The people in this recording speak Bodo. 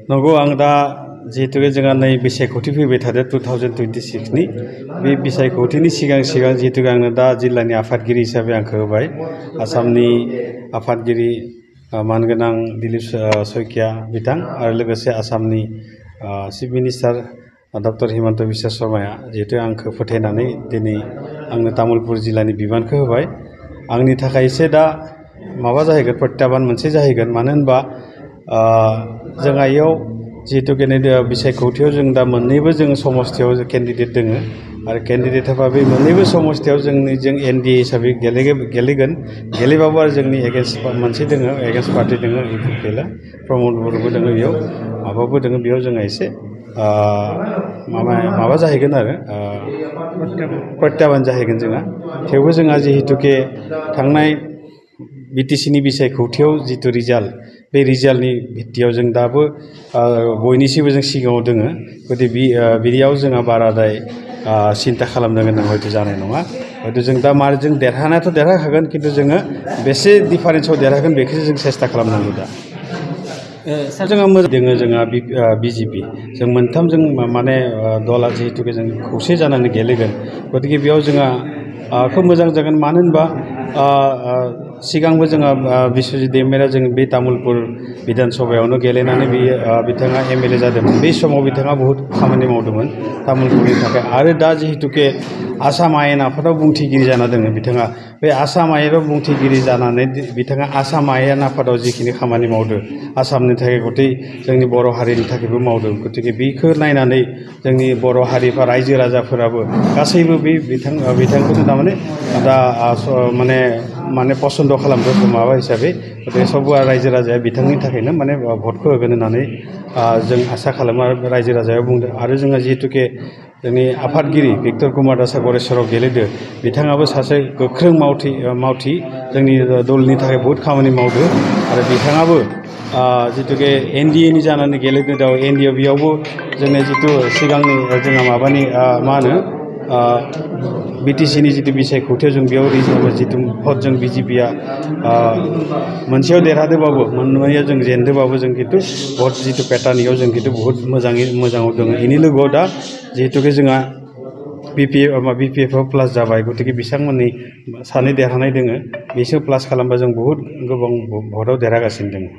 नंगौ आं दा जिहेतु जोंहा नै बिसायख'थि फैबाय थादों 2026 नि बे बिसायख'थिनि सिगां जिहेतु आंनो दा जिल्लानि आफादगिरि हिसाबै आंखौ होबाय आसामनि आफादगिरि मानगोनां दिलीप शइकिया बिथां आरो लोगोसे आसामनि chief minister doctor Himanta Biswa शर्माया जिहेतु आंखौ फोथायनानै दिनै आंनो तामुलपुर जिल्लानि बिबानखौ होबाय आंनि थाखाय एसे दा माबा जाहैगोन प्रत्याबान मोनसे जाहैगोन मानो होनबा जोंहा इयाव जिहेतु बिसायख'थियाव जों दा मोननैबो जों समस्थियाव केन्डिडेट दोङो आरो केन्डिडेटआ बे मोननैबो समस्थियाव जों एनडिए हिसाबै गेलेगोन गेलेबाबो आरो जोंनि एगेन्स्ट मोनसे दोङो एगेन्स्ट पार्टि दोङो इउपिपिएलआ प्रमद बर'बो दोङो बेयाव माबाबो दोङो बेयाव जोंहा एसे माबा जाहैगोन आरो प्रत्याबान जाहैगोन जोंहा थेवबो जोंहा जिहेतुके थांनाय बिटिसिनि बिसायख'थियाव जितु रिजाल्ट बे रिजाल्टनि भित्तियाव जों दाबो बयनिसिबो जों सिगाङाव दोङो गतिके बिदियाव जोंहा बाराद्राय सिन्था खालामनो गोनां हयथ' जानाय नङा हयथ' जों दा जों देरहानायाथ' देरहाखागोन खिन्थु जोङो बेसे डिफारेन्सआव देरहागोन बेखौसो जों सेस्था खालामनांगौ दा जोंहा मोजां दोङो जोंहा बिजेपि जों मोनथाम जों माने दला जिहेतुके जों खौसे जानानै गेलेगोन गतिके बेयाव जोंहा खोब मोजां जागोन मानो होनबा सिगांबो जोंहा बिश्वजित दैमारिया जों बे तामुलपुर बिधान सभायावनो गेलेनानै बिथाङा एमएलए जादोंमोन बे समाव बिथाङा बहुत खामानि मावदोंमोन तामुलपुरनि थाखाय आरो दा जिहेतुके आसाम आयेन आफादाव बुंथिगिरि जाना दङ बिथाङा बे आसाम आयेनाव बुंथिगिरि जानानै बिथाङा आसाम आयेन आफादाव जिखिनि खामानि मावदों आसामनि थाखाय गतै जोंनि बर' हारिनि थाखायबो मावदों गतिके बेखौ नायनानै जोंनि बर' हारिफोरा रायजो राजाफोराबो गासैबो बे बिथांखौनो थारमाने दा माने पसन्द खालामदों माबा हिसाबै गतिके सबबो रायजो राजाया बिथांनि थाखायनो माने भटखौ होगोन होननानै जों आसा खालामो आरो रायजो राजाया बुंदों आरो जोंहा जिहेतुके जोंनि आफादगिरि भिक्टर कुमार दासआ गरेस्वराव गेलेदों बिथाङाबो सासे गोख्रों मावथि जोंनि दलनि थाखाय बहुत खामानि मावदों आरो बिथाङाबो जितुके एनडिएनि जानानै गेलेदों दा एनडिए बेयावबो जोंनि जितु सिगांनि जोंहा माबानि मा होनो बिटिसिनि जितु बिसायख'थियाव जों बेयाव जितु भट जों बिजेपिया मोनसेयाव देरहादोंबाबो मोननैयाव जों जेनदोंबाबो जों खिन्थु भट जितु पेटार्ननियाव जों खिन्थु बहुत मोजाङाव दङ बेनि लोगोआव दा जिहेतुके जोंहा बिपिएफआव प्लास जाबाय गतिके बिथांमोननि सानै देरहानाय दोङो बिसोर प्लास खालामबा जों बहुत गोबां भटआव देरहागासिनो दङ